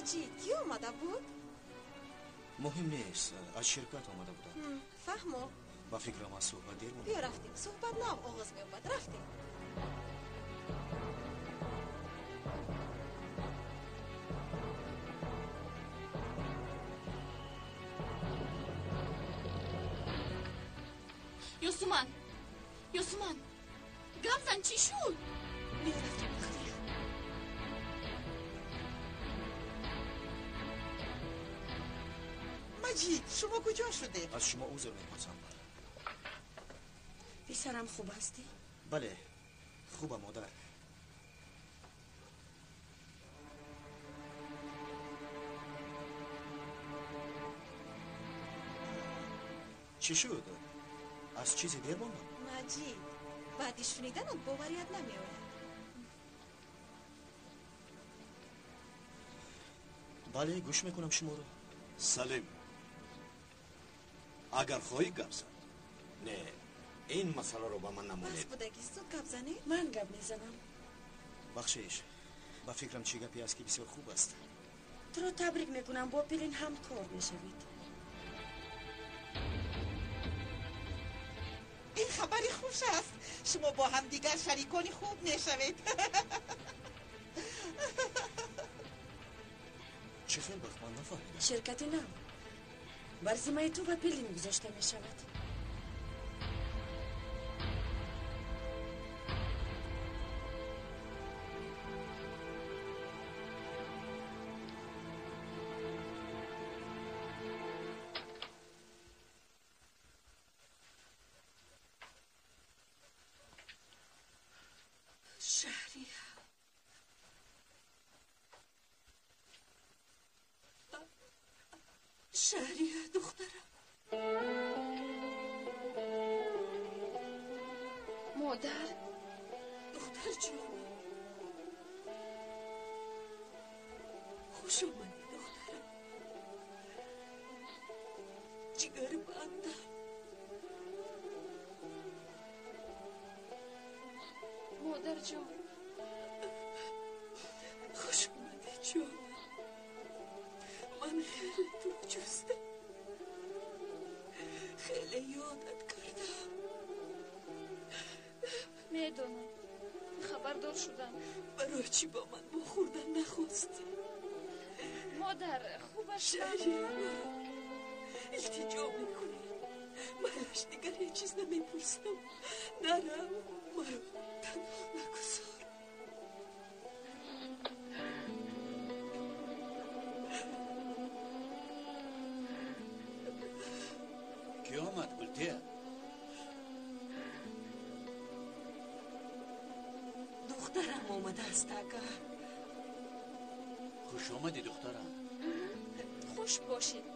Маҷид, кӣ омада буд? Муҳим нест, аз ширкат омада будам. Фаҳмо. Ба фикрам аз суҳбат дер монд. Биё рафтем, суҳбат нав оғоз меёбад. Рафтем. Ёсуман, Ёсуман, гап зан, чӣ шуд? Биё рафтем, Фахрия. Маҷид, шумо куҷо шудед? Аз шумо узр мепурсам. Писарам, хуб ҳастӣ? Бале, хубам, модар. Чӣ шуд? Аз чизе дер мондам? Маҷид, баъди шуниданат боварият намеояд. Бале, гӯш мекунам шуморо. Салим, агар хоҳӣ гап зан. Не, ин масъаларо ба ман намонед. Бас будагӣ, зуд гап занед. Ман гап мезанам. Бахшиш, ба фикрам чӣ гапе аст, ки бисёр хуб аст. Туро табрик мекунам, бо Пелин ҳамкор мешавед. Ин хабари хуш аст. Шумо бо ҳамдигар шарикони хуб мешавед. Чӣ хел вақт, ман нафаҳмидам. Ширкати нав бар зиммаи ту ва Пелин гузошта мешавад. Шаҳрия, Шаҳрия, духтарам. Модар. Духтарҷонам, хуш омадӣ, духтарам. Ҷигарбандам. Модарҷон. Хуш омадӣ, ҷонам. Ман хеле туро ҷустам, хеле ёдат кардам. Медонам, хабардор шудам. Барои чӣ бо ман бохӯрдан нахостӣ? Модар, хубаш. Шаҳрия, илтиҷо мекунам, малаш, дигар ҳеҷ чиз намепурсам. Нарав, маро танҳо нагузор. Кӣ омад, Гултия? Духтарам омадааст, ака. Хуш омадӣ, духтарам. Хуш бошед.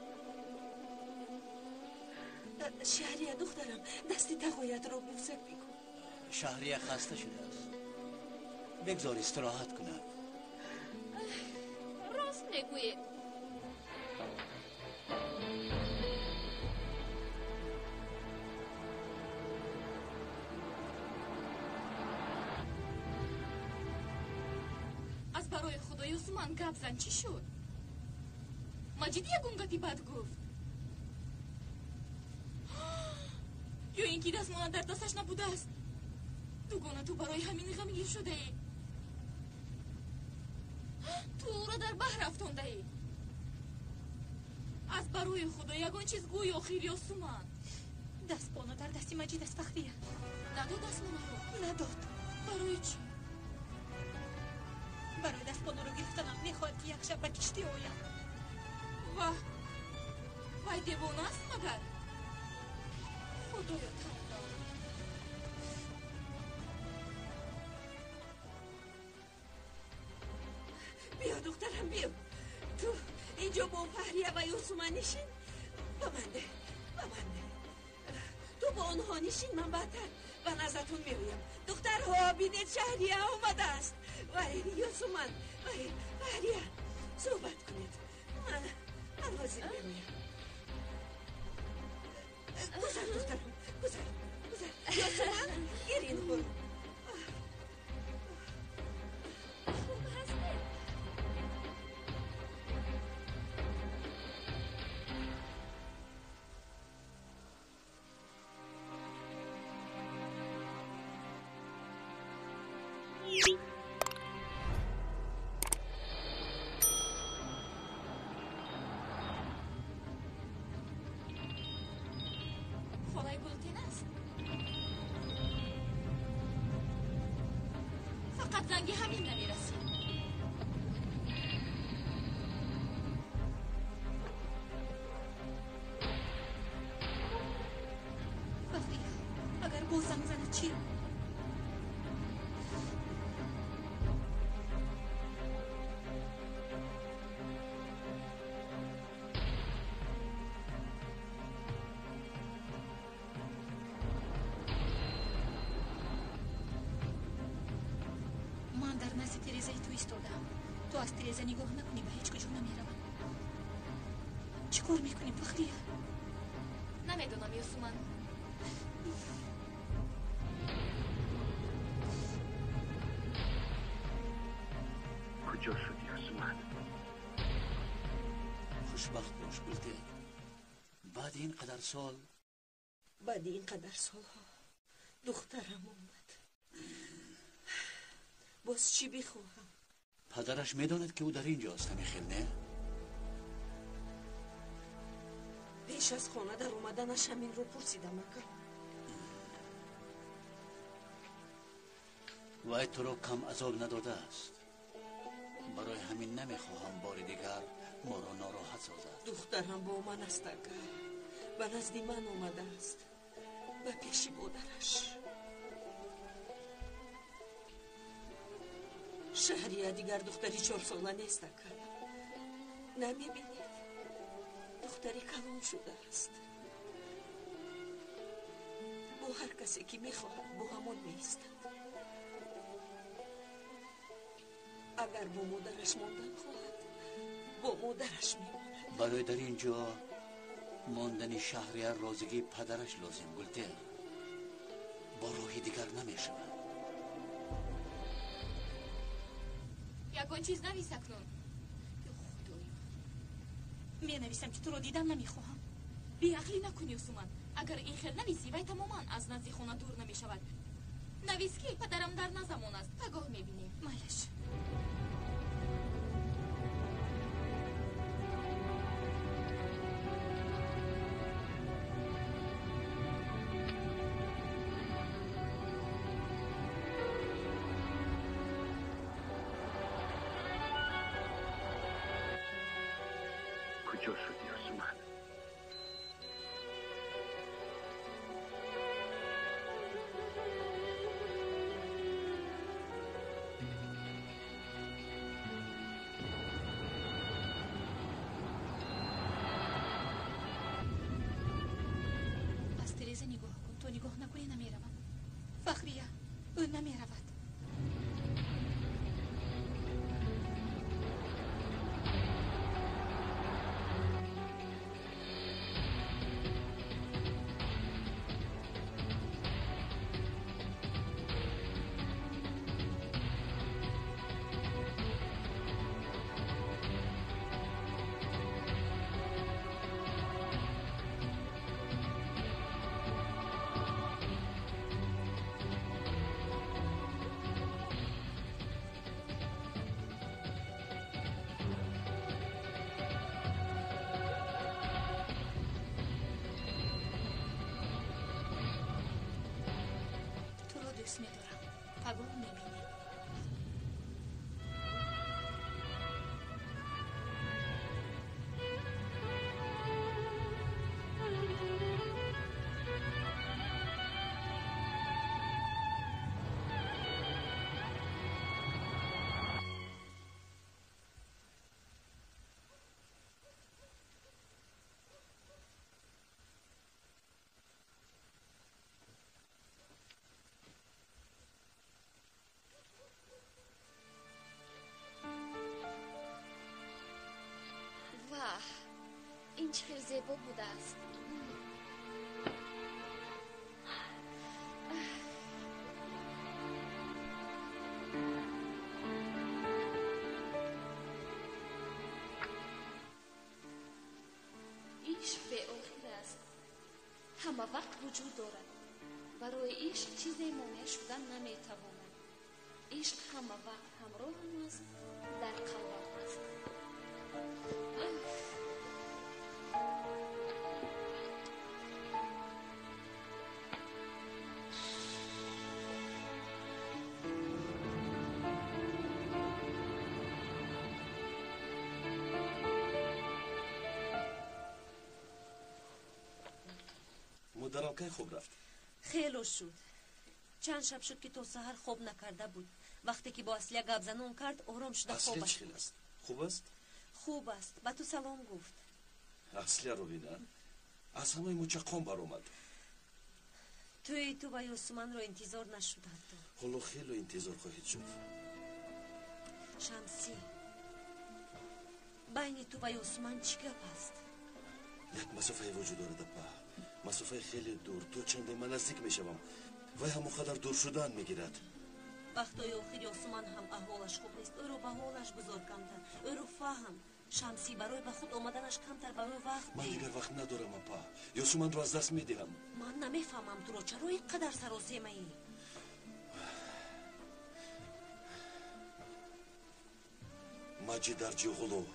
Шаҳрия, духтарам, дасти тағоятро бӯса бикун. Шаҳрия хаста шудааст, бигзор истироҳат кунад. Рост мегӯед. Аз барои Худо, Ёсуман, гап зан, чӣ шуд? Маҷид ягон гапи бад гуфт? Ё ин ки дастмона дар дасташ набудааст? Дугона, ту барои ҳамин ғамгин шудаӣ? Ту ӯро дар баҳр афтондаӣ? Аз барои Худо ягон чиз гӯй охир, Ёсуман. Дастпона дар дасти Маҷид аст, Фахрия. Надод дастмонаро? Надод. Барои чӣ? Барои дастпонаро гирифтанам мехоҳад, ки як шаб ба киштӣ оям. Ваҳ, вай девона аст магар? Худоё, тавба. Биё, духтарам, биё. Ту инҷо бо Фаҳрия ва Ёсуман нишин. Ба ман деҳ, ба ман деҳ. Ту бо онҳо нишин, ман баъдтар ба назартон меоям. Духтарҳо, бинед, Шаҳрия омадааст. Вай, Ёсуман, вай, Фаҳрия, суҳбат кунед. Ман ҳозир меоям. Гузар, духтарам, гузар, гузар. Ёсуман, гир инҳоро. Хуб ҳастед? Хонаи Гултин аст? Фақат занги ҳамин намерасид. Фахрия, агар боз занг занад чӣ? Ман дар назди терезаи ту истодаам. Ту аз тереза нигоҳ накунӣ, ба ҳеҷ куҷо намеравам. Чӣ кор мекунем, Фахрия? Намедонам, Ёсуман. Куҷо шуд Ёсуман? Хушбахт бош, Гултег. Баъди ин қадар сол, Баъди ин қадар солҳо духтарам омад. Боз чӣ бихоҳам? Падараш медонад, ки ӯ дар ин ҷост, ҳамин хел не? Пеш аз хона дар омаданаш ҳаминро пурсидам, ака. Вай туро кам азоб надодааст. Барои ҳамин намехоҳам бори дигар моро нороҳат созад. Духтарам бо ман аст, ака. Ба назди ман омадааст. Ба пеши модараш. Шаҳрия дигар духтари 4сола нест, ака. Намебинед? Духтари калон шудааст. Бо ҳар касе ки мехоҳад, бо ҳамон меистад. Агар бо модараш мондан хоҳад, бо модараш мемонад. Барои дар ин ҷо мондани Шаҳрия розигии падараш лозим, Гултег. Бо роҳи дигар намешавад. Ягон чиз навис акнун. Ё Худоё, менависам, ки туро дидан намехоҳам. Беақлӣ накун, Ёсуман. Агар ин хел нависӣ, вай тамоман аз назди хона дур намешавад. Навис, ки падарам дар назамон аст. Пагоҳ мебинем. Майлаш. Куҷо шуд Ёсуман? Аз тереза нигоҳ кун. То нигоҳ накунӣ, намеравам. Фахрия, ӯ намеравад. Туро дӯст медорам. Пагоҳ мебинем. Ваҳ, ин чӣ хел зебо будааст. Ишқ беохир аст, ҳама вақт вуҷуд дорад. Барои ишқ чизе монеъ шудан наметавонад. Ишқ ҳама вақт ҳамроҳам аст, дар қалбам аст. Модарам кай хоб рафт? Хело шуд. Чанд шаб шуд, ки то саҳар хоб накарда буд. Вақте ки бо Аслия гап занон кард, ором шуда Аслия хобаш чӣ хел аст? Хуб аст? Хуб аст. Ба ту салом гуфт. Аслияро бина. Аз ҳамаи мучаққон баромад. Тӯи ту ва Ёсуманро интизор нашуд ҳатто. Ҳоло хело интизор хоҳед шуд. Шамсӣ, байни ту ва Ёсуман чӣ гап аст? Як масофае вуҷуд дорад, апа. Масофаи хеле дур. То чанде ман наздик мешавам, вай ҳамон қадар дур шудан мегирад. Вақтҳои охир Ёсуман ҳам аҳволаш хуб нест. Ӯро ба ҳолаш гузор камтар. Ӯро фаҳм. Шамсӣ, барои ба худ омаданаш камтар ба ӯ вақт Ман деҳ. дигар вақт надорам, апа. Ёсуманро аз даст медиҳам. Ман намефаҳмам туро, чаро ин қадар саросемаӣ? Маҷид Дарҷиғулов.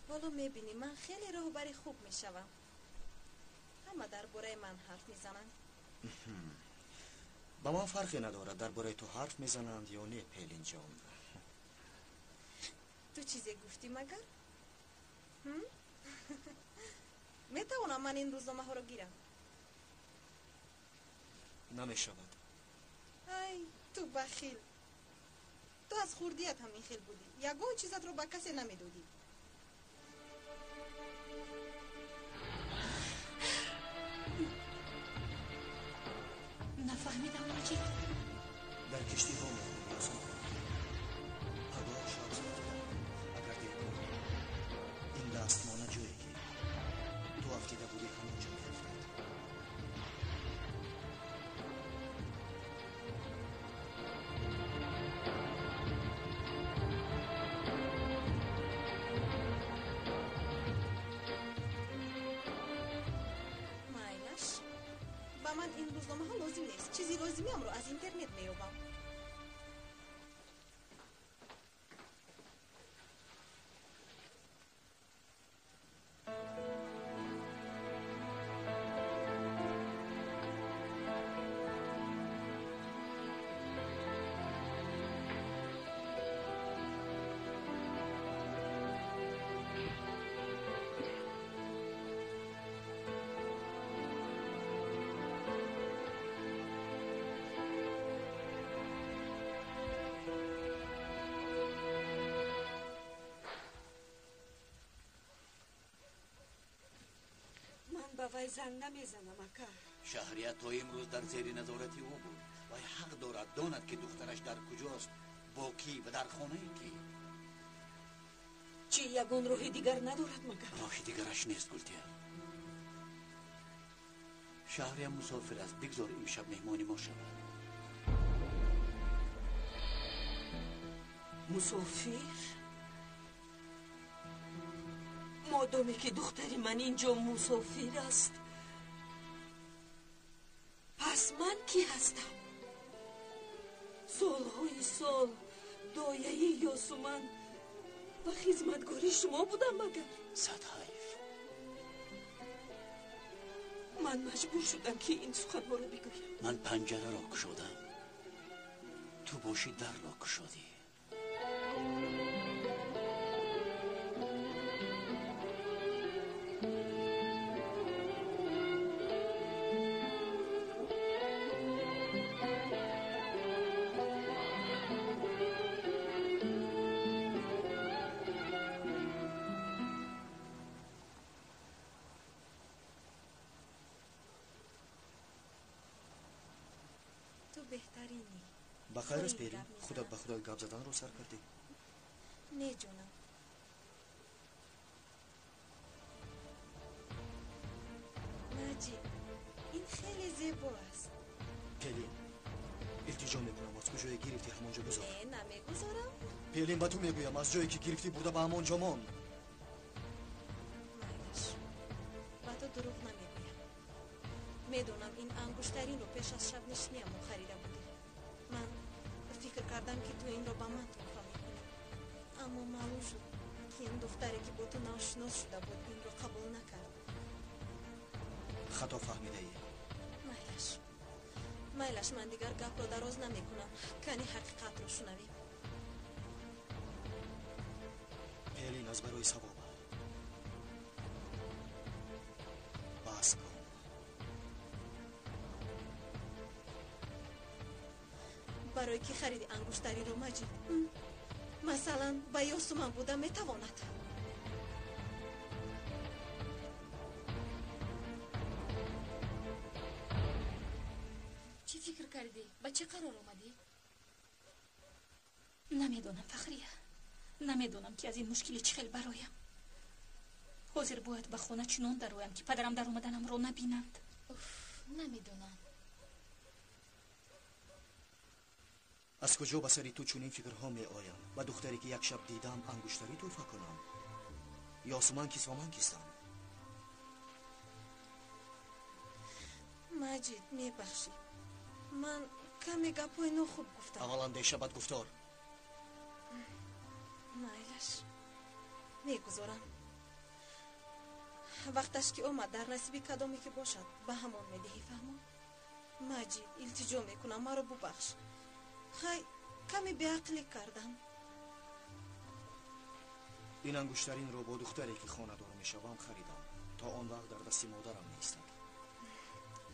Ҳоло мебинӣ, ман хеле роҳбари хуб мешавам. Ҳама дар бораи ман ҳарф мезананд. Ба ман фарқе надорад, дар бораи ту ҳарф мезананд ё не, Пелинҷон. Ту чизе гуфтӣ магар? Ҳм? Метавонам ман ин рӯзномаҳоро гирам? Намешавад. Ай, ту бахил! Ту аз хурдият ҳам ин хел будӣ, ягон чизатро ба касе намедодӣ. Нафаҳмидам, Маҷид. Дар киштиҳо мехӯрӣ, Ёсуман. Пагоҳ шаб соати 10, агар дер кунӣ, ин дастмона ҷое ки ту афтида будӣ, ҳамон ҷо меафтад. Майлаш, ба ман ин рӯзномаҳо лозим нест. Чизи лозимиамро аз интернет меёбам. Ман ба вай занг намезанам, ака. Шаҳрия то имрӯз дар зери назорати ӯ буд. Вай ҳақ дорад донад, ки духтараш дар куҷост, бо кӣ ва дар хонаи кӣ. Чӣ, ягон роҳи дигар надорад магар? Роҳи дигараш нест, Гултия. Шаҳрия мусофир аст, бигзор имшаб меҳмони мо шавад. Мусофир? Модоме ки духтари ман инҷо мусофир аст, пас ман кӣ ҳастам? Солҳои сол дояи Ёсуман ва хизматгори шумо будам магар? Сад ҳайф. Ман маҷбур шудам, ки ин суханҳоро бигӯям. Ман панҷараро кушодам, ту бошӣ дарро кушодӣ. Ту беҳтаринӣ. Ба хайр аст, Хеле Пелин? гап мезанам. Худат ба худат гап заданро сар кардӣ. Не, ҷонам. Маҷид, ин хеле зебо аст. Пелин, Илтиҷо мекунам, аз куҷое гирифтӣ ҳамон ҷо гузор. Не, намегузорам. Пелин, ба ту мегӯям, аз ҷое ки гирифтӣ бурда ба ҳамон ҷо мон. Майлаш, ба ту дурӯғ намегӯям. Медонам, ин ангуштаринро пеш аз шабнишиниамон харида будӣ. Ман фикр кардам, ки ту инро ба ман тӯҳфа мекунӣ, аммо маълум шуд, ки ин духтаре, ки бо ту навшинос шуда буд, инро қабул накард. Хато фаҳмидаӣ. Майлаш, майлаш, ман дигар гапро дароз намекунам. Кани ҳақиқатро шунавем. Пелин, аз барои савоб бас кун. Барои ки хариди ангуштариро, Маҷид? Масалан, ба Ёсуман буда метавонад. Чӣ фикр кардӣ? Ба чӣ қарор омадӣ? Намедонам, Фахрия. Намедонам, ки аз ин мушкилӣ чӣ хел бароям. Ҳозир бояд ба хона чунон дароям, ки падарам даромаданамро набинанд. Уф, намедонам. Аз куҷо ба сари ту чунин фикрҳо меоянд? Ба духтаре, ки як шаб дидам, ангуштарӣ тӯҳфа кунам? Ёсуман кист ва ман кистам? Маҷид, мебахшӣ, ман каме гапҳои нохуб гуфтам. Аввал андеша, баъд гуфтор. Майлаш, мегузорам. Вақташ ки омад, дар насиби кадоме ки бошад, ба ҳамон медиҳӣ, фаҳмо? Маҷид, илтиҷо мекунам, маро бубахш. Хай, каме беақлӣ кардам. Ин ангуштаринро бо духтаре, ки хонадор мешавам, харидам. То он вақт дар дасти модарам меистад.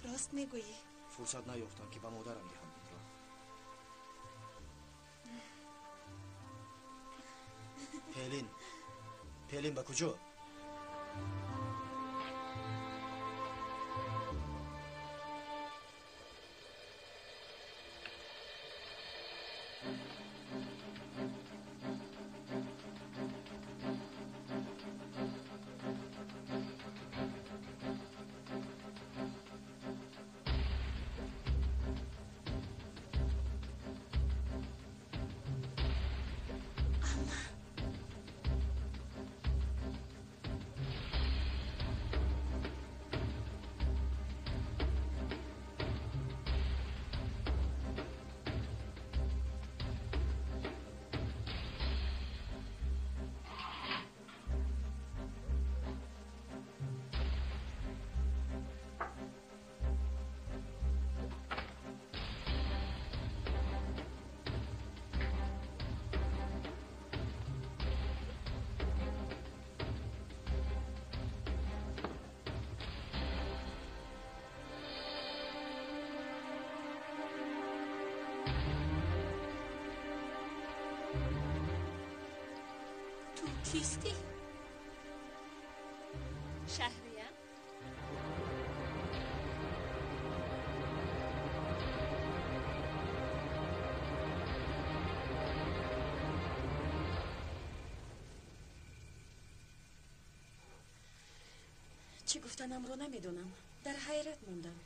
Рост мегӯӣ? Фурсат наёфтам, ки ба модарам диҳам инро. Пелин, Пелин, ба куҷо? Кистӣ? Шаҳрия? Чӣ гуфтанамро намедонам. Дар ҳайрат мондам.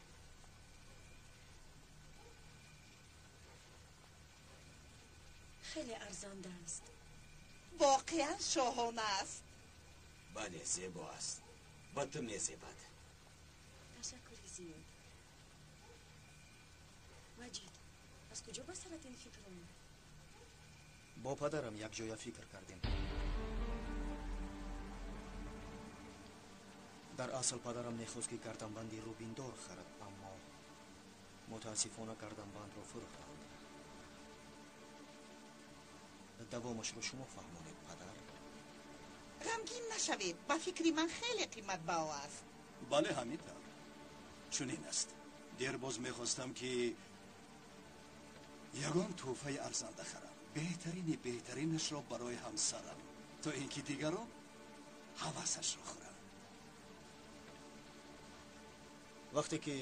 Хеле арзанда аст. Воқеан шоҳона аст. Бале, зебо аст. Ба ту мезебад. Ташаккури зиёд. Маҷид, аз куҷо ба сарат ин фикр омад? Бо падарам якҷоя фикр кардем. Дар асл падарам мехост, ки гарданбанди рубиндор харад, аммо мутаассифона гарданбандро фурӯхтанд. Давомашро шумо фаҳмонед, падар. Ғамгин нашавед, ба фикри ман хеле қиматбаҳо аст. Бале, ҳамин тавр. Чунин аст. Дербоз мехостам, ки ягон тӯҳфаи арзанда харам, беҳтарини беҳтаринашро барои ҳамсарам, то ин ки дигарон ҳавасашро хӯранд. Вақте ки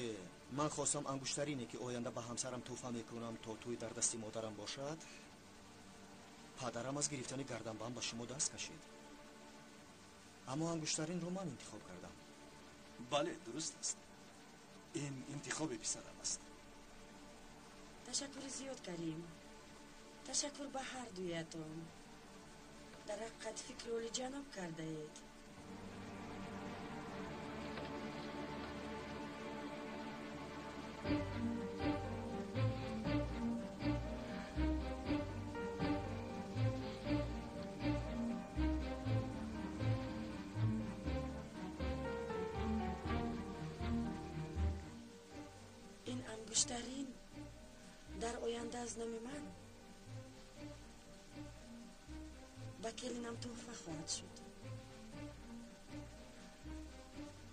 ман хостам ангуштарине, ки оянда ба ҳамсарам тӯҳфа мекунам, то тӯй дар дасти модарам бошад, падарам аз гирифтани гарданбанд ба шумо даст кашид. Аммо ангуштаринро ман интихоб кардам. Бале, дуруст аст. Ин интихоби писарам аст. Ташаккури зиёд, Карим. Ташаккур ба ҳар дуятон. Дар ҳақиқат фикри олиҷаноб кардаед. Ин ангуштарин дар оянда аз номи ман ба келинам тӯҳфа хоҳад шуд.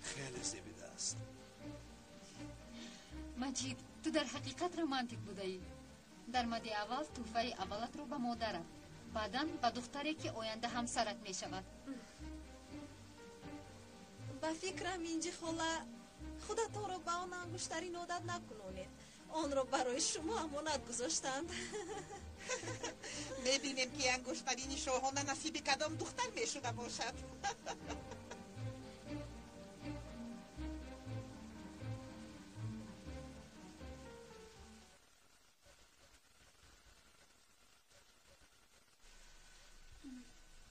Хеле зебида аст. Маҷид, ту дар ҳақиқат романтик будаӣ. Дар мади аввал тӯҳфаи аввалатро ба модарат, баъдан ба духтаре, ки оянда ҳамсарат мешавад. Ба фикрам, Инҷи хола, худатонро ба он ангуштарин одат накунонед. Онро барои шумо амонат гузоштанд. Мебинем, ки ангуштарини шоҳона насиби кадом духтар мешуда бошад.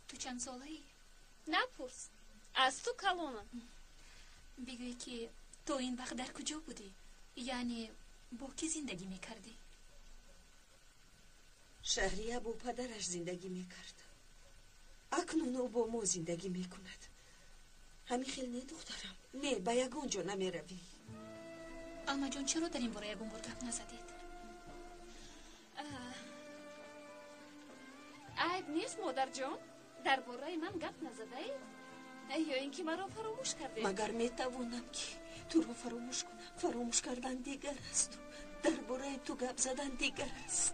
Ту чанд солаӣ? Напурс, аз ту калонам. Бигӯй, ки то ин вақт дар куҷо будӣ? Яъне бо кӣ зиндагӣ мекардӣ? Шаҳрия бо падараш зиндагӣ мекард. Акнун ӯ бо мо зиндагӣ мекунад. Ҳамин хел не, духтарам? Не, ба ягон ҷо намеравӣ. Алмаҷон, чаро дар ин бора ягон бор гап назадед? Айб нест, модарҷон, дар бораи ман гап назадаед? Ё ин ки маро фаромӯш кардед? Магар метавонам, ки туро фаромӯш кунам? Фаромӯш кардан дигар асту дар бораи ту гап задан дигар аст.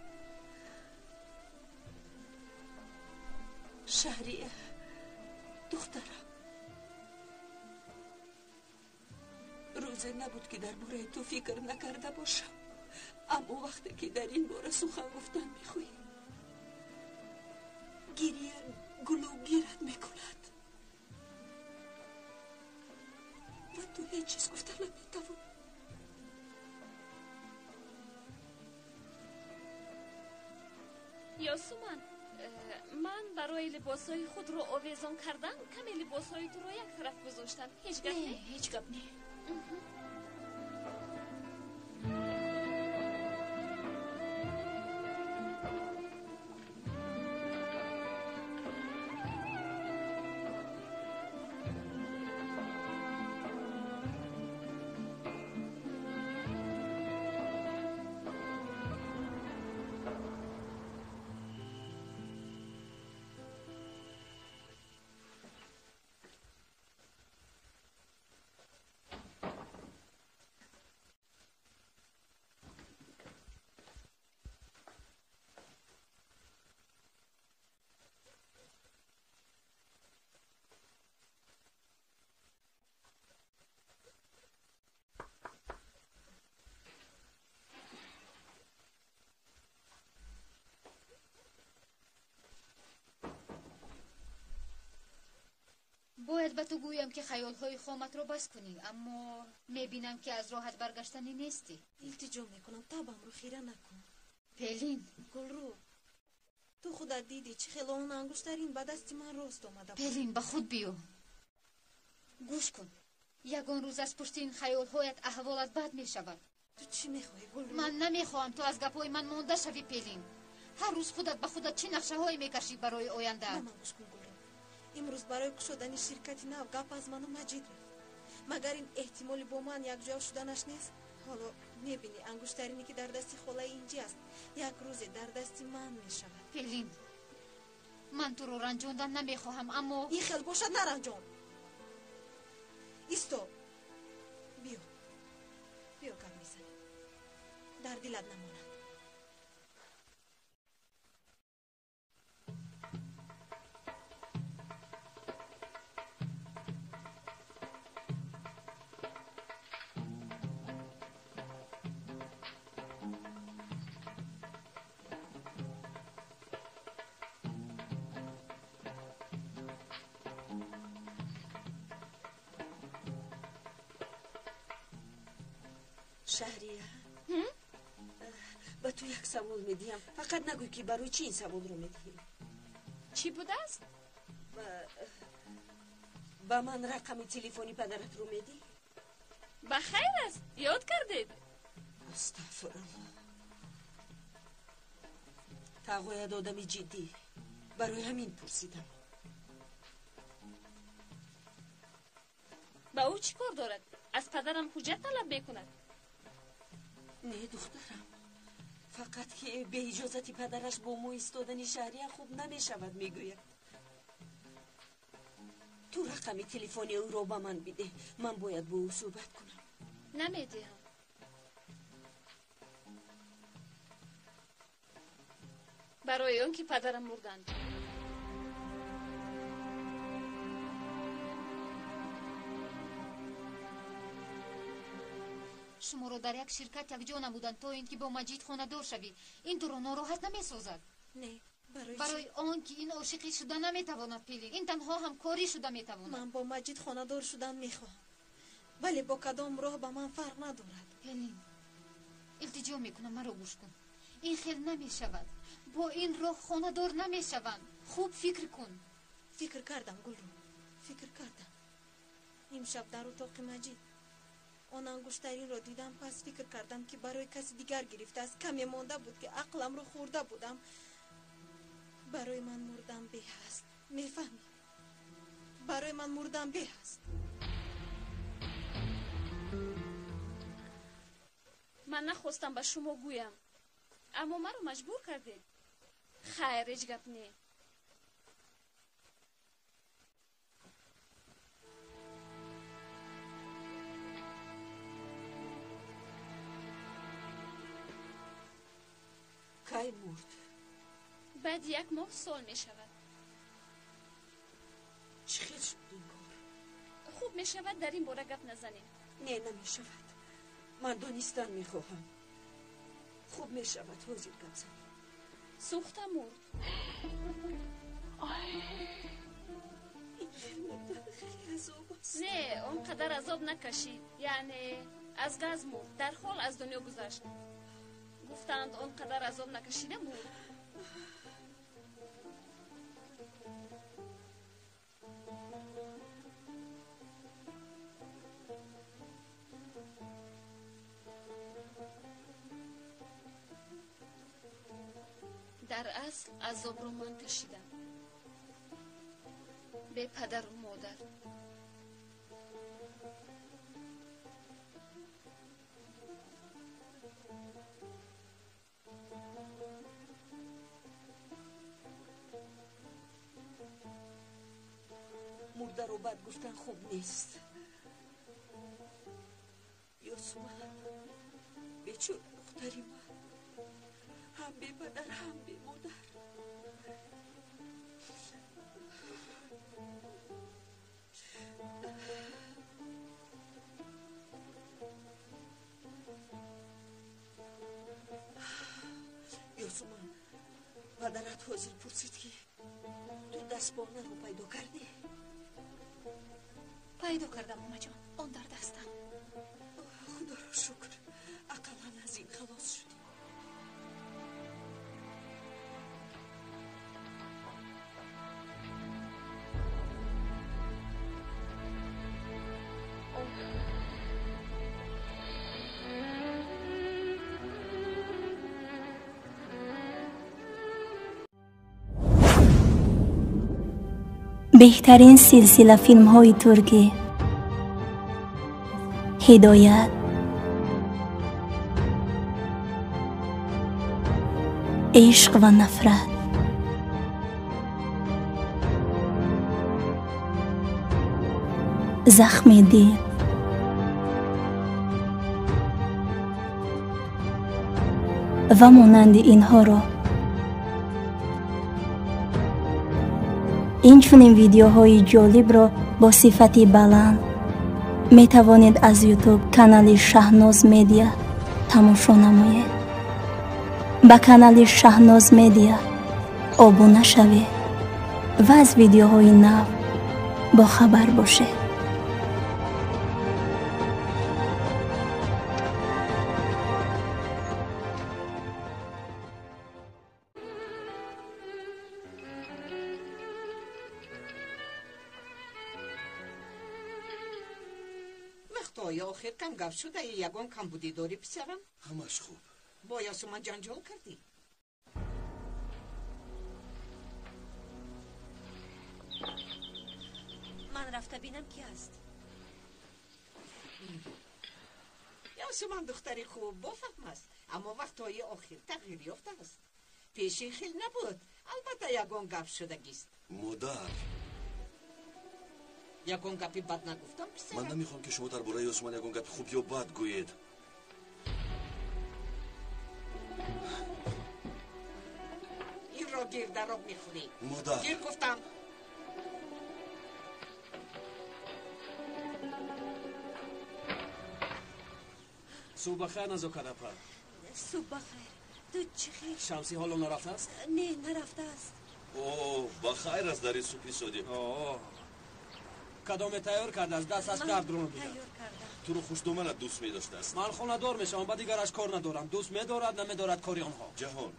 Шаҳрия, духтарам, рӯзе набуд, ки дар бораи ту фикр накарда бошам. Аммо вақте ки дар ин бора сухан гуфтан мехоҳӣ, гирия гулӯгират мекунад ва ту ҳеҷ чиз гуфта наметавонӣ. Ёсуман, ман барои либосҳои худро овезон кардан каме либосҳои туро як тараф гузоштам. Ҳеҷ гап не? Ҳеҷ гап не. Бояд ба ту гӯям, ки хаёлҳои хоматро бас кунӣ, аммо мебинам, ки аз роҳат баргаштанӣ нестӣ. Илтиҷо мекунам, табамро хира накун. Пелин. Гулрӯ, ту худат дидӣ, чӣ хело он ангуштарин ба дасти ман рост омада буд. Пелин, ба худ биё. Гӯш кун, ягон рӯз аз пушти ин хаёлҳоят аҳволат бад мешавад. Ту чӣ мехоҳӣ, Гулрӯ? Ман намехоҳам ту аз гапҳои ман монда шавӣ, Пелин. Ҳар рӯз худат ба худат чӣ нақшаҳое мекашӣ барои ояндаат? Ба ман гӯш кун, Гулрӯ. Имрӯз барои кушодани ширкати нав гап аз ману Маҷид рафт. Магар ин эҳтимоли бо ман якҷоя шуданаш нест? Ҳоло мебинӣ, ангуштарине, ки дар дасти холаи Инҷӣ аст, як рӯзе дар дасти ман мешавад. Пелин, ман туро ранҷондан намехоҳам, аммо ин хел бошад, наранҷон. Исто, биё, биё, гап мезанем. Дар дилат намонад. Шаҳрия, ба Ба ту як савол медиҳам, фақат нагӯй, ки барои чӣ ин саволро медиҳӣ. Чӣ будааст? Ба ман рақами телефони падаратро медиҳӣ? Ба хайр аст, ёд кардед? Астағфирулло, тағоят одами ҷиддӣ, барои ҳамин пурсидам. Ба ӯ чӣ кор дорад? Аз падарам ҳуҷҷат талаб мекунад? Не, духтарам, фақат ки беиҷозати падараш бо мо истодани Шаҳрия хуб намешавад, мегӯяд. Ту рақами телефони ӯро ба ман бидеҳ, ман бояд бо ӯ суҳбат кунам. Намедиҳам. Барои он ки падарам мурданд. Шуморо дар як ширкат якҷо намуданд, то ин ки бо Маҷид хонадор шавӣ. Ин туро нороҳат намесозад? Не. Барои он ки ин ошиқӣ шуда наметавонад, Пелин. Ин танҳо ҳамкорӣ шуда метавонад. Ман бо Маҷид хонадор шудан мехоҳам, вале бо кадом роҳ ба ман фарқ надорад. Пелин, илтиҷо мекунам, маро гӯш кун. Ин хел намешавад. Бо ин роҳ хонадор намешаванд. Хуб фикр кун. Фикр кардам, Гулрӯ, фикр кардам. Имшаб дар утоқи Маҷид он ангуштаринро дидам, пас фикр кардам, ки барои каси дигар гирифтааст. Каме монда буд, ки ақламро хӯрда будам. Барои ман мурдан беҳ аст, мефаҳмӣ? Барои ман мурдан беҳ аст. Ман нахостам ба шумо гӯям, аммо маро маҷбур кардед. Хайр, ҳеҷ гап не. Кай мурд? Баъди як моҳ сол мешавад. Чӣ хел шуд ин кор? Хуб мешавад, дар ин бора гап назанем. Не, намешавад. Ман донистан мехоҳам. Хуб мешавад, ҳозир гап занем. Сӯхта мурд. Ин хел мурдан хеле азоб аст. Не, он қадар азоб накашид. Яъне аз газ мурд, дарҳол аз дунё гузашт. Гуфтанд, он қадар азоб накашида мурд. Дар асл азобро ман кашидам, бепадару модар. Мурдаро бад гуфтан хуб нест, Ёсуман. Бечора духтари ман, ҳам бепадар, ҳам бемодар. Ёсуман, падарат ҳозир пурсид, ки ту дастбонаро пайдо кардӣ? Пайдо кардам, омаҷон, он дар дастам. Худоро шукр, ақаллан аз ин халос шудем. Беҳтарин силсила филмҳои туркӣ: Ҳидоят, Ишқ ва нафрат, Захми дил, ва монанди инҳоро. Инчунин видеоҳои ҷолибро бо сифати баланд метавонед аз Ютуб канали Шаҳноз Медиа тамошо намоед. Ба канали Шаҳноз Медиа обуна шавед ва аз видеоҳои нав бохабар бошед. Вақтҳои охир кам гап шуда, ягон камбудӣ дорӣ, писарам? Ҳамаш хуб. Бо Ёсуман ҷанҷол кардӣ? Ман рафта бинам, ки аст. Ёсуман духтари хуб, бофаҳм аст, аммо вақтҳои охир тағйир ёфтааст. Пешин хел набуд. Албатта, ягон гап шудагист. Модар, ягон гапи бад нагуфтам, писарам. Ман намехоҳам, ки шумо дар бораи Ёсуман ягон гапи хуб ё бад гӯед. Инро гир, дар об мехӯрӣ. Модар, гир гуфтам. Субҳ бахайр, Назокат апа. Субҳ бахайр. Ту чӣ хел? Шамсӣ ҳоло нарафтааст? Не, нарафтааст. О, бахайр аст дар ин субҳи содиқ. Кадоме тайёр кардааст, даст аз дардро мебинад. Тайёр кардам. Туро хушдоманат дӯст медоштааст. Ман хонадор мешавам, ба дигараш кор надорам. Дӯст медорад, намедорад, кори онҳо. Ҷаҳон,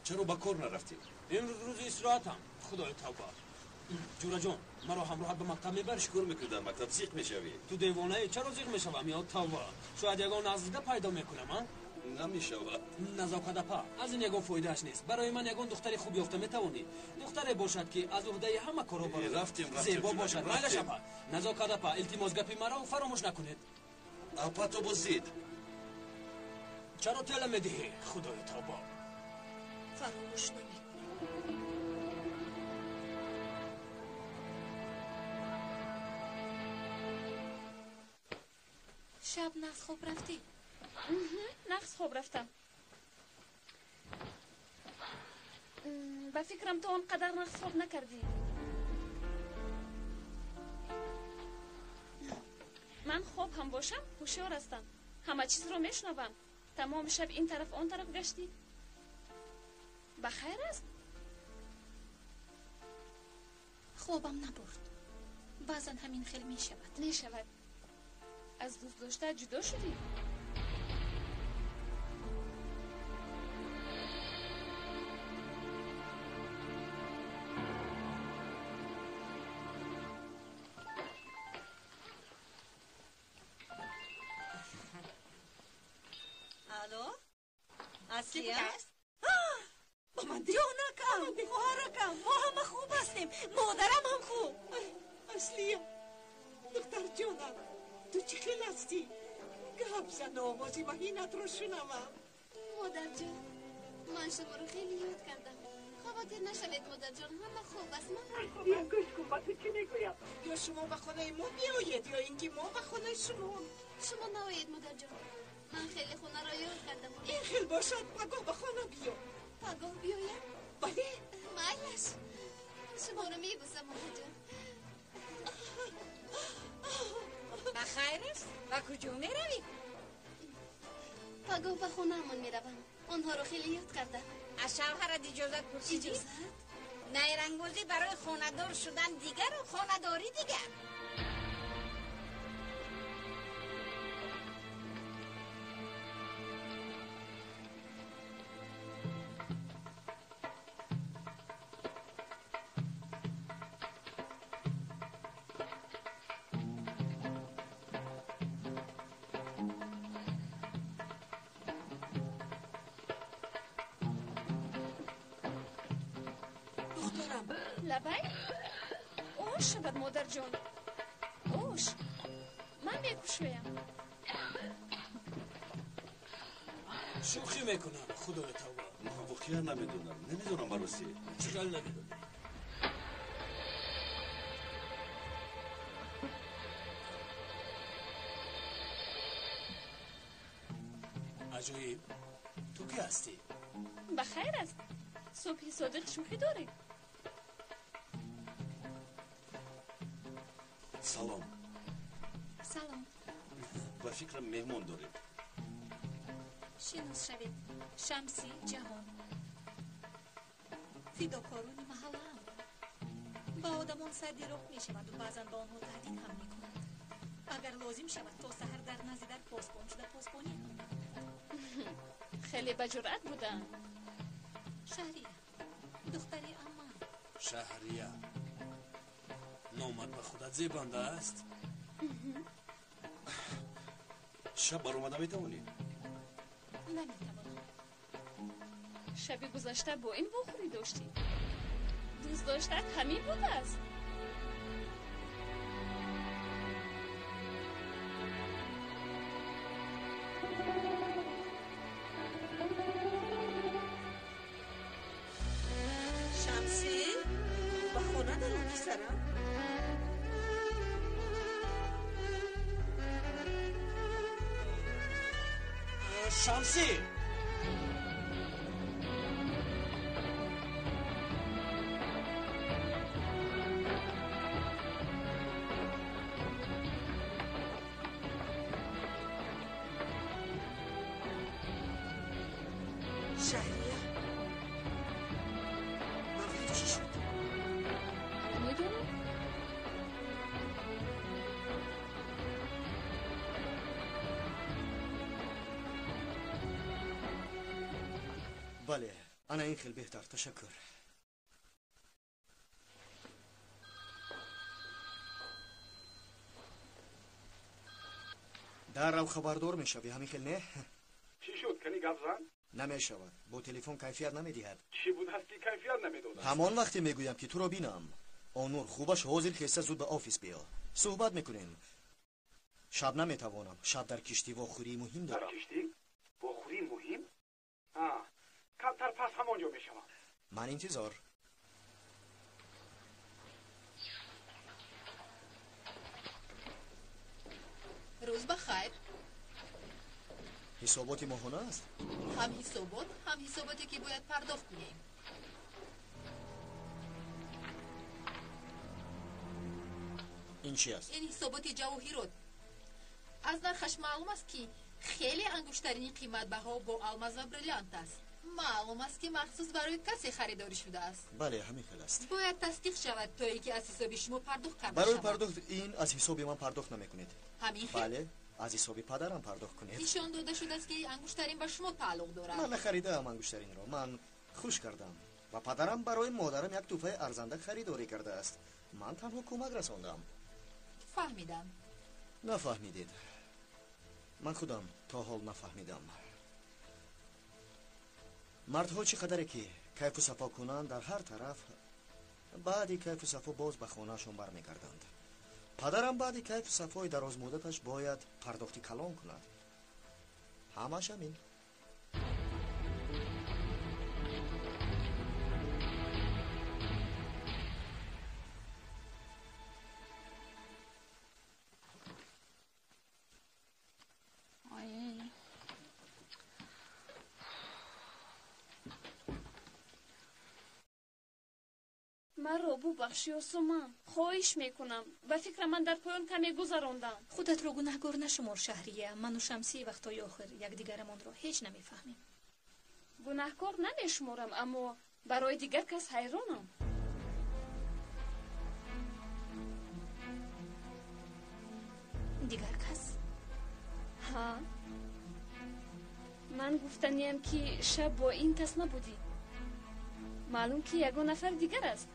чаро ба кор нарафтӣ? Имрӯз рӯзи истироҳатам. Худои тавба. Ҷураҷон, маро ҳамроҳат ба мактаб мебарӣ? Чӣ кор мекунӣ дар мактаб? Зиқ мешавӣ. Ту девонаӣ, чаро зиқ мешавам? Ё тавба. Шояд ягон наздида пайдо мекунам, а? Намешавад. Назокат апа, аз ин ягон фоидааш нест. Барои ман ягон духтари хуб ёфта метавонӣ? Духтаре бошад, ки аз уҳдаи ҳама корҳо барояд. Рафтем, рафтем. Зебо бошад. Майлаш, рафтем. апа. Назокат апа, илтимос, гапи маро фаромӯш накунед. Апа, ту бозид. Чаро тела медиҳӣ? Худои тавба. Фаромӯш намекунам. Шаб нағз хоб рафтӣ? Нағз хоб рафтам. Ба фикрам, ту он қадар нағз хоб накардӣ. Ман хоб ҳам бошам, ҳушёр ҳастам, ҳама чизро мешунавам. Тамоми шаб ин тараф, он тараф гаштӣ. Ба хайр аст? Хобам набурд. Баъзан ҳамин хел мешавад. Мешавад. Аз дӯстдоштаат ҷудо шудӣ? Алло? Ки Аслия? будааст? Ба ман де. Ҷонакам, хоҳаракам, мо ҳама хуб ҳастем. Модарам ҳам хуб. Аслия, духтарҷонам, ту чӣ хел ҳастӣ? Гап зан, овози маҳинатро шунавам. Модарҷон, ман шуморо хеле ёд кардам. Хавотир нашавед, модарҷон, ҳама хуб аст. Ман ҳам хубам. Аслия, гӯш кун, ба ту чӣ мегӯям. Ё шумо ба хонаи мо биёед, ё ин ки мо ба хонаи шумо. Шумо наоед, модарҷон. Ман хеле хонаро ёд кардам. Ин хел бошад, пагоҳ ба хона биё. Пагоҳ биёям? Бале. Майлаш. Шуморо мебӯсам, модарҷон. Ба хайр аст? Ба куҷо меравӣ? Пагоҳ ба хонаамон меравам. Онҳоро хеле ёд кардам. Аз шавҳарат иҷозат пурсидӣ? Иҷозат? Найрангбозӣ барои хонадор шудан дигару хонадорӣ дигар. Духтарам. Лабай? Ош шавад, модарҷон. Ош. Ман мекушоям. Шӯхӣ мекунам, худои тавба. Ман воқеан намедонам. Намедонам ба ростӣ. Чӣ хел намедонӣ? Аҷоиб, ту кӣ ҳастӣ? Ба хайр аст? Субҳи содиқ шӯхӣ дорӣ? Салом. Салом. Ба фикрам, меҳмон доред. Шинос шавед. Шамси, Ҷаҳон. Фидокорони маҳаллаам. Ба одамон садди роҳ мешаванду баъзан ба онҳо таҳдид ҳам мекунанд. Агар лозим шавад, то саҳар дар назди дар посбон шуда посбонӣ ҳам мекунанд. Хеле ба ҷуръат будам. Шаҳрия, духтари аммам. Шаҳрия, номат ба худат зебанда аст. Шаб баромада метавонӣ? Наметавонам. Шаби гузашта бо ин вохӯрӣ доштӣ. Дӯст доштат ҳамин будааст. Шамсӣ, ба хона даро, писарам. Шамсӣ! Шаҳрия, ба вай чӣ шуд? Намедонам. Бале, ана ин хел беҳтар, ташаккур. Даррав хабардор мешавӣ, ҳамин хел не? Чӣ шуд? Кани гап зан? Намешавад. Бо телефон кайфият намедиҳад. Чӣ будааст, ки кайфият намедодааст? Ҳамон вақте мегӯям, ки туро бинам. Онур, хубаш ҳозир хеста зуд ба офис биё. Суҳбат мекунем. Шаб наметавонам. Шаб дар киштӣ вохӯрии муҳим Дар дорам. киштӣ? Вохӯрии муҳим? Камтар пас ҳамон ҷо мешавам. Ман интизор. Рӯз ба хайр. Ҳисоботи моҳона аст? Ҳам ҳисобот, ҳам ҳисоботе ки бояд пардохт кунем. Ин чи аст? Ин ҳисоботи ҷавоҳирот. Аз нархаш маълум аст, ки хеле ангуштарини қиматбаҳо бо алмаз ва бриллиант аст. Маълум аст, ки махсус барои касе харидорӣ шудааст. Бале, ҳамин хел аст. Бояд тасдиқ шавад, то ин ки аз ҳисоби шумо пардохт карда Барои шавад. пардохт ин аз ҳисоби ман пардохт намекунед. Ҳамин хел? Бале, аз ҳисоби падарам пардохт кунед. Нишон дода шудааст, ки ангуштарин ба шумо тааллуқ дорад. Ман нахаридаам ангуштаринро, ман хуш кардам. Ва падарам барои модарам як тӯҳфаи арзанда харидорӣ кардааст. Ман танҳо кӯмак расондам. Фаҳмидам. Нафаҳмидед. Ман худам то ҳол нафаҳмидам. Мардҳо чӣ қадаре ки кайфу сафо кунанд дар ҳар тараф, баъди кайфу сафо боз ба хонаашон бармегарданд. Падарам баъди кайфу сафои дарозмуддаташ бояд пардохти калон кунад. Ҳамааш ҳамин. Маро бубахш, Ёсуман, хоҳиш мекунам. Ба фикрам, ман дар поён каме гузарондам. Худатро гунаҳгор нашумор, Шаҳрия. Ману Шамсӣ вақтҳои охир якдигарамонро ҳеҷ намефаҳмем. Гунаҳкор намешуморам, аммо барои дигар кас ҳайронам. Дигар кас? Ҳа, ман гуфтаниям, ки шаб бо ин кас набудӣ. Маълум, ки ягон нафар дигар аст.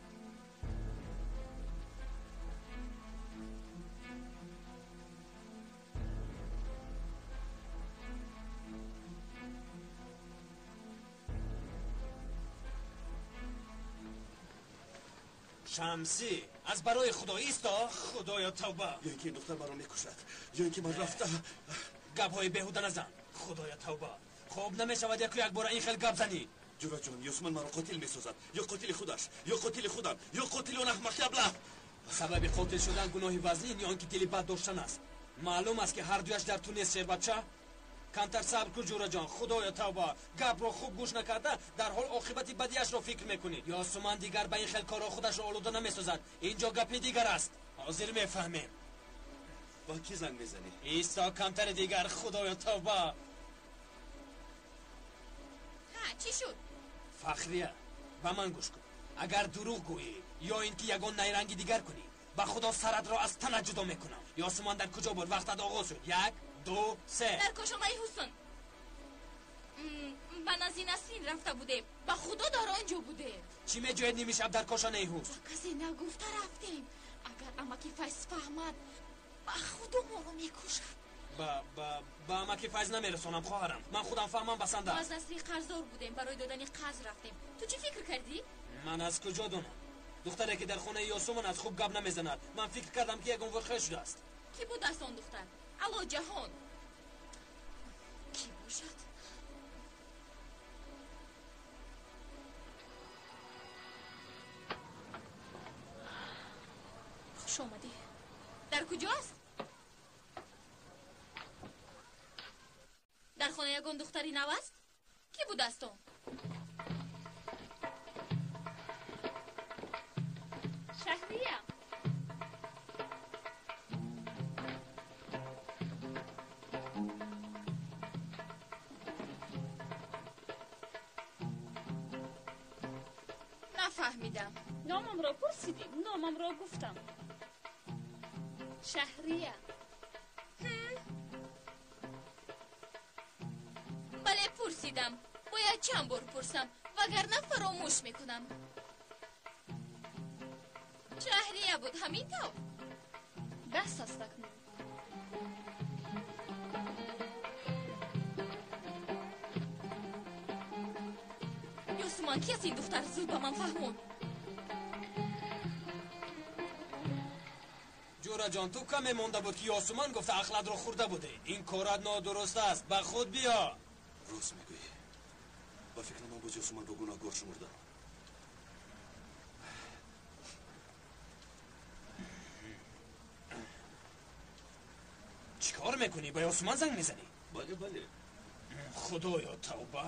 Шамсӣ, аз барои Худо исто. Худоё, тавба! Ё ин ки ин духтар маро мекушад, ё ин ки ман рафта. Гапҳои беҳуда назан. Худоё, тавба! Хуб намешавад яку якбора ин хел гап занӣ. Ҷураҷон, Ёсуман маро қотил месозад. Ё қотили худаш, ё қотили худам, ё қотили он аҳмақи аблаҳ. Сабаби қотил шудан гуноҳи вазнин ё он ки дили бад доштан аст. Маълум аст, ки ҳардуяш дар ту нест, шербача. Камтар сабр кун, ҷураҷон. Худоё, тавба! Гапро хуб гӯш накарда, дар ҳол оқибати бадиашро фикр мекунӣ. Ёсуман дигар ба ин хел корҳо худашро олуда намесозад. Ин ҷо гапи дигар аст, ҳозир мефаҳмем. Ба кӣ занг мезанӣ? Исто камтари дигар. Худоё, тавба! Ҳа, чӣ шуд? Фахрия, ба ман гӯш кун. Агар дурӯғ гӯӣ ё ин ки ягон найранги дигар кунӣ, ба Худо саратро аз тана ҷудо мекунам. Ёсуман дар куҷо буд вақтат оғоз шуд? Як, ду, се. Дар кошонаи Ҳусн. Ба назди Насрин рафта будем. Ба Худо, дар он ҷо будем. Чӣ меҷӯед ними шаб дар кошонаи Ҳусн? Ба касе нагуфта рафтем. Агар амаки Файз фаҳмад, ба Худо моро мекушад. Ба амаки Файз намерасонам, хоҳарам. Ман худам фаҳмам, басанда. Мо аз Насрӣ қарздор будем, барои додани қарз рафтем. Ту чӣ фикр кардӣ? Ман аз куҷо донам? Духтаре ки дар хонаи Ёсуман аст, хуб гап намезанад. Ман фикр кардам, ки ягон воқеа шудааст. Кӣ будааст он духтар? Алло, ҷаҳон! Кӣ бошад? Хуш омадӣ. Дар куҷост? Дар хона ягон духтари нав аст? Кӣ будааст он? Шаҳрия. Нафаҳмидам. Номамро пурсидӣ, номамро гуфтам. Шаҳрия. Бале, пурсидам. Бояд чанд бор пурсам, вагарна фаромӯш мекунам. Шаҳрия буд, ҳамин тавр? Даст аст акнун. Ёсуман, ки аст ин духтар? Зуд ба ман фаҳмон. Ҷӯраҷон, ту каме монда буд, ки Ёсуман гуфта ахлатро хӯрда будӣ. Ин корат нодуруст аст. Ба худ биё. Рост мегӯӣ. Ба фикри ман боз Ёсуманро гунаҳгор шумурдам. Чӣ кор мекунӣ? Ба Ёсуман занг мезанӣ? Бале, бале. Худоё, тавба!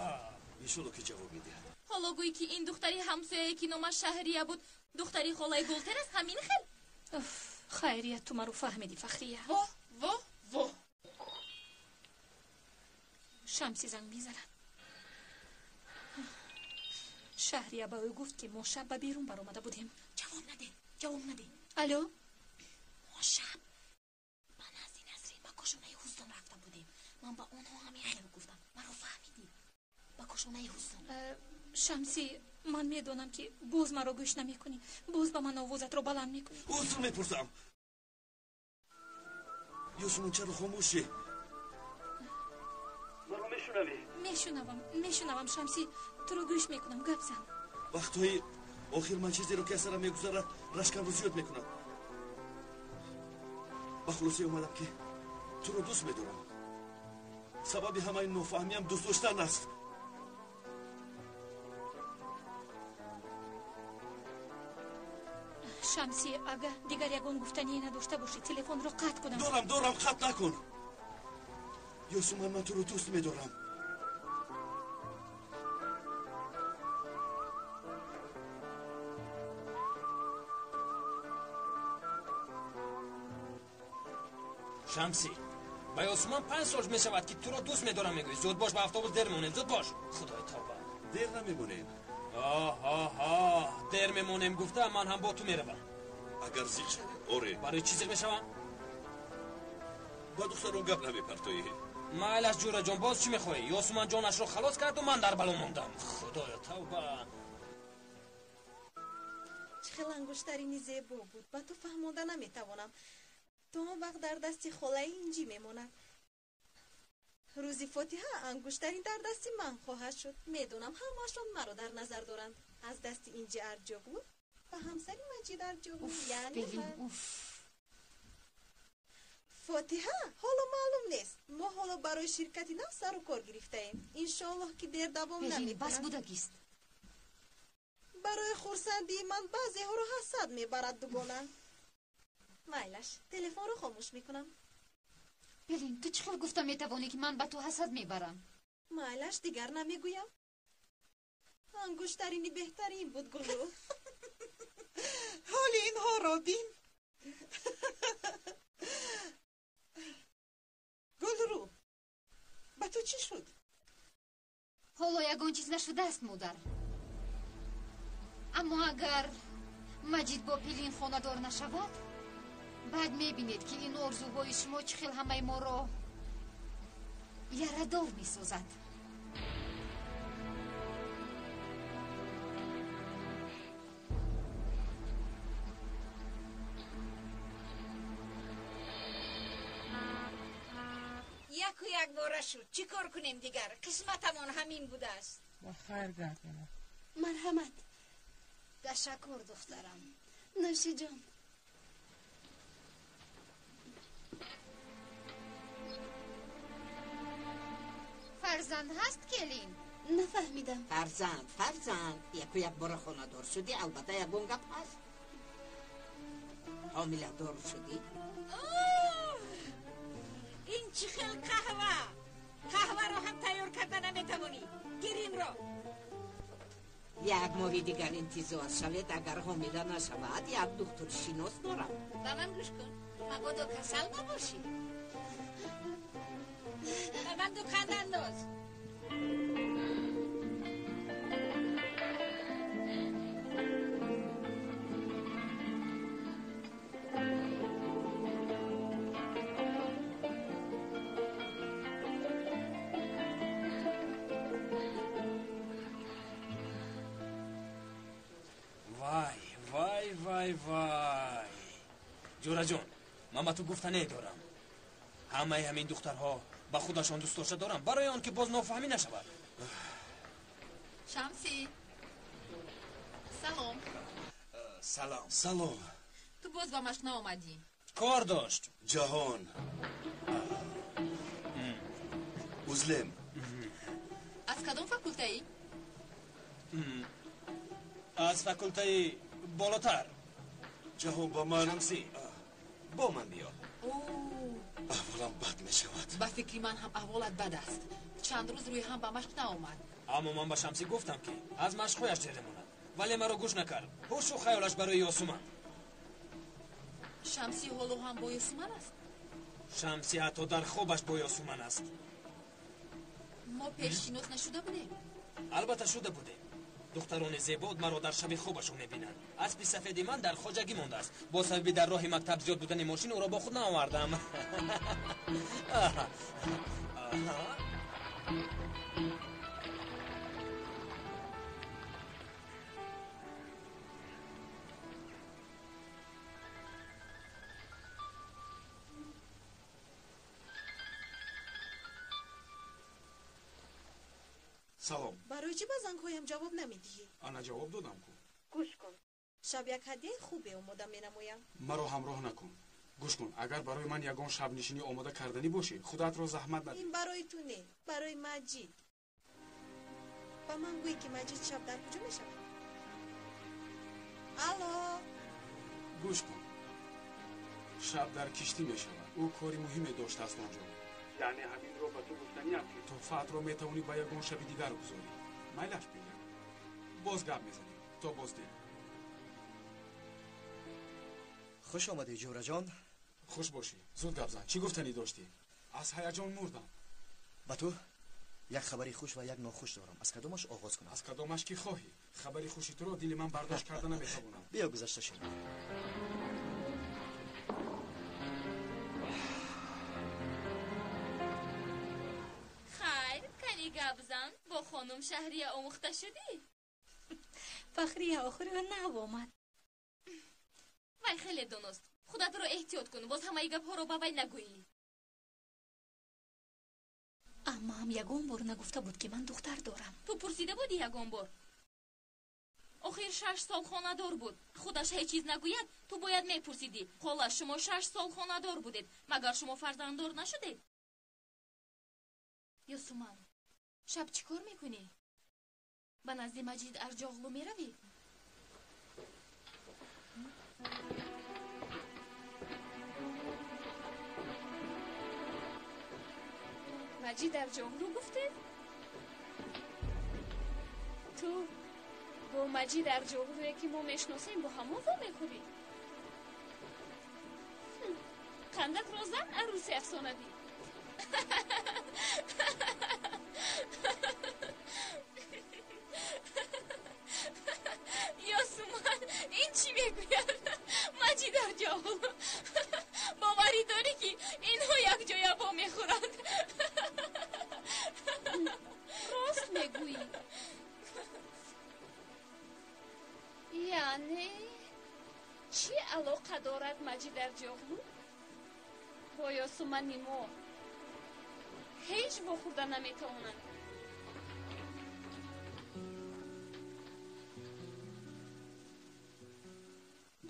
Иншолло, ки ҷавоб медиҳад. Ҳоло гӯй, ки ин духтари ҳамсояе, ки номаш Шаҳрия буд, духтари холаи Гултер аст, ҳамин хел? Хайрият, ту маро фаҳмидӣ, Фахрия. Воҳ, воҳ, воҳ! Шамси занг мезанад. Шаҳрия ба ӯ гуфт, ки мо шаб ба берун баромада будем. Ҷавоб наде, ҷавоб наде. Алло? Мо шаб ба назди Насрин ба кошонаи Ҳусн рафта будем. Ман ба онҳо ҳамин хел гуфтам. Маро фаҳмидӣ? Ба кошонаи Ҳусн. Шамси, ман медонам, ки боз маро гӯш намекунӣ. Боз ба ман овозатро баланд мекунӣ. Узр мепурсам. Ёсуман, чаро хомӯшӣ? Маро мешунавӣ? Мешунавам, мешунавам, Шамси. Туро гӯш мекунам, гап зан. Вақтҳои охир ман чизеро, ки аз сарам мегузарад, рашкамро зиёд мекунад. Ба хулосае омадам, ки туро дӯст медорам. Сабаби ҳамаи нофаҳмиам дӯст доштан аст. Шамси, агар дигар ягон гуфтание надошта бошӣ, телефонро қатъ кунам. Дорам, дорам, қатъ накун. Ёсуман, ман туро дӯст медорам. Шамси, ба Ёсуман 5 сол мешавад, ки туро дӯст медорам мегӯӣ. Зуд бош, ба автобус дер мемонем. Зуд бош. Худои тавба. Дер намемонем. Оҳ, дер мемонем гуфта, ман ҳам бо ту меравам. Агар зиқ шавем, оре. Барои чӣ зиқ мешавам? Ба духтарон гап намепартоӣ. Майлаш, ҷӯраҷон, боз чӣ мехоҳӣ? Ёсуман ҷонашро халос карду ман дар бало мондам. Худоё, тавба! Чӣ хел ангуштарини зебо буд. Ба ту фаҳмонда наметавонам. То он вақт дар дасти холаи Инҷӣ мемонад. Рӯзи фотиҳа ангуштарин дар дасти ман хоҳад шуд. Медонам, ҳамаашон маро дар назар доранд. Аз дасти Инҷи Арҷоғлу ба ҳамсари Маҷид Арҷоғлу, яъне ман. Фотиҳа ҳоло маълум нест. Мо ҳоло барои ширкати нав сару кор гирифтаем. Иншоаллоҳ, ки дер давом намекунад. Бас будагист. Барои хурсандии ман баъзеҳоро ҳасад мебарад дугона. Майлаш, телефонро хомӯш мекунам. Пелин, ту чӣ хел гуфта метавонӣ, ки ман ба ту ҳасад мебарам? Майлаш, дигар намегӯям. Ангуштарини беҳтарин буд, Гулрӯ. Ҳоли инҳоро бин. Гулрӯ, ба ту чӣ шуд? Ҳоло ягон чиз нашудааст, модар. Аммо агар Маҷид бо Пелин хонадор нашавад, баъд мебинед, ки ин орзуҳои шумо чӣ хел ҳамаи моро ярадор месозад. якбора шуд. Чӣ кор кунем дигар? Қисматамон ҳамин будааст. Ба хайр гардонад. Марҳамат. Ташаккур, духтарам. Нӯшиҷон. Фарзанд ҳаст, келин? Нафаҳмидам. Фарзанд, фарзанд. Яку якбора хонадор шудӣ, албатта ягон гап ҳаст. Ҳомиладор шудӣ? Ин чӣ хел қаҳва? Қаҳваро ҳам тайёр карда наметавонӣ. Гир инро. Як моҳи дигар интизор шавед, агар ҳомила нашавад, як духтуршинос дорам. Ба ман гӯш кун, мабодо касал набошӣ. Ба ман ду қанд андоз. Вай, вай, вай, вай. Ҷӯраҷон, ман ба ту гуфтане дорам. Ҳамаи ҳамин духтарҳо ба худашон дӯстдошта дорам, барои он ки боз нофаҳмӣ нашавад. Шамсӣ, салом. Салом. Салом. Ту боз ба машқ наомадӣ? Кор дошт. Ҷаҳон. Узлем. Аз кадом факултаӣ? Аз факултаи болотар. Ҷаҳон, ба ман. Шамсӣ, бо ман биё. Аҳволам бад мешавад. Ба фикри ман ҳам аҳволат бад аст. Чанд рӯз рӯи ҳам ба машқ наомад. Аммо ман ба Шамсӣ гуфтам, ки аз машқҳояш ҷере монад, вале маро гӯш накард. Ҳушу хаёлаш барои Ёсуман. Шамсӣ ҳоло ҳам бо Ёсуман аст? Шамсӣ ҳатто дар хобаш бо Ёсуман аст. Мо пеш шинос нашуда будем? Албатта шуда будем. Духтарони зебо маро дар шаби хобашон мебинанд. Аспи сафеди ман дар хоҷагӣ мондааст. Бо сабаби дар роҳи мактаб зиёд будани мошин ӯро бо худ наовардам. Салом. Барои чӣ ба зангҳоям ҷавоб намедиҳӣ? Ана ҷавоб додам ку. Гӯш кун. Шаб як ҳадияи хубе омода менамоям. Маро ҳамроҳ накун. Гӯш кун, агар барои ман ягон шабнишинӣ омода карданӣ бошӣ, худатро заҳмат надиҳ. Ин барои ту не, барои Маҷид. Ба ман гӯй, ки Маҷид шаб дар куҷо мешавад? Алло! Гӯш кун. Шаб дар киштӣ мешавад. Ӯ кори муҳиме доштааст он ҷо. Яъне ҳаминро ба ту гуфтаниам, ки тӯҳфаатро метавонӣ ба ягон шаби дигар гузорӣ. Майлаш бигир. Боз гап мезанем. То боздид. Хуш омадӣ, Ҷӯраҷон. Хуш бошӣ. Зуд гап зан. Чӣ гуфтанӣ доштӣ? Аз ҳаяҷон мурдам. Ба ту як хабари хуш ва як нохуш дорам. Аз кадомаш оғоз кунам? Аз кадомаш ки хоҳӣ. Хабари хуши туро дили ман бардошт карда наметавонам. Биё гузашта шин. Хайр, кани гап зан, бо хонум Шаҳрия омӯхта шудӣ? Фахрия охири нав омад. Вай хеле доност. Худатро эҳтиёт кун, боз ҳамаи гапҳоро ба вай нагӯӣ. Аммаам ягон бор нагуфта буд, ки ман духтар дорам. Ту пурсида будӣ ягон бор? Охир 6 сол хонадор буд. Худаш ҳеҷ чиз нагӯяд, ту бояд мепурсидӣ. Хола, шумо 6 сол хонадор будед, магар шумо фарзанддор нашудед? Ёсуман, шаб чӣ кор мекунӣ? Ба назди Маҷид Арҷоғлу меравӣ? Маҷид Арҷоғлу гуфтед? Ту бо Маҷид Арҷоғлуе, ки мо мешиносем, бо ҳамон вомехӯрӣ? Қандатро зан, арӯси афсонавӣ. Ёсуман, ин чӣ мегӯяд? Маҷид Арҷоғлу, боварӣ дорӣ, ки инҳо якҷоя вомехӯранд? Рост мегӯӣ. Яъне чӣ алоқа дорад Маҷид Арҷоғлу бо Ёсумани мо? Ҳеҷ вохӯрда наметавонад.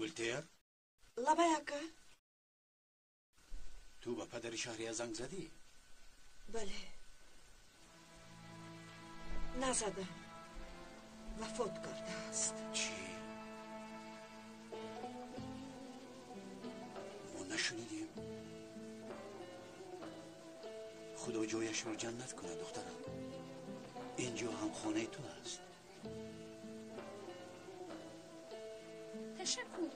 Гултер? Лабай, ака. Ту ба падари Шаҳрия занг задӣ? Бале. Назадам. Вафот кардааст. Чӣ? Мо нашунидем. Худо ҷояшро ҷаннат кунад, духтарам. Инҷо ҳам хонаи ту аст. Ташаккур.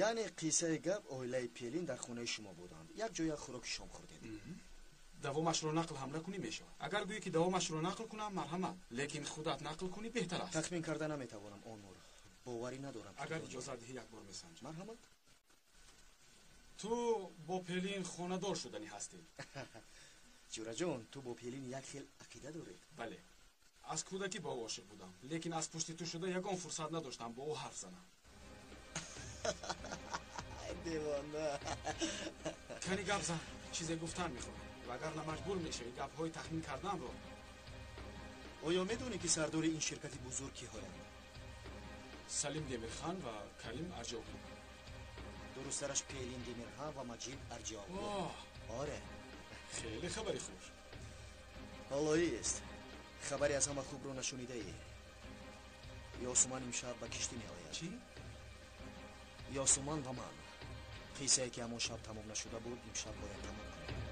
Яъне қиссаи гап оилаи Пелин дар хонаи шумо буданд. Як ҷоя хӯроки шом хӯрдед. Давомашро нақл ҳам накунӣ мешавад. Агар гӯӣ ки давомашро нақл кунам, марҳамат, лекин худат нақл кунӣ беҳтар аст. Тахмин карда наметавонам, Онур. Боварӣ надорам. Агар иҷозат диҳӣ, як бор месанҷам. Марҳамат. Ту бо Пелин хонадор шуданӣ ҳастӣ. Ҷураҷон, ту бо Пелин як хел ақида доред? Бале. Аз кӯдакӣ ба ӯ ошиқ будам, лекин аз пушти ту шуда ягон фурсат надоштам бо ӯ ҳарф занам. Девона. Кани гап зан, чизе гуфтан мехоҳам. Вагарна маҷбур мешавӣ гапҳои тахмин карданро. Оё медонӣ ки сардори ин ширкати бузург киҳоянд? Салим Демирхан ва Карим Арҷиоглу. Дурусттараш Пелин Демирхан ва Маҷид Арҷиоглу. Оре. Хеле хабари хуш. Ҳолоист. Хабаре аз ҳама хубро нашунидаӣ. Ёсуман имшаб ба киштӣ меояд. Чӣ? Ёсуман ва ман. Қиссае ки ҳамон шаб тамом нашуда буд, имшаб бояд тамом кунем.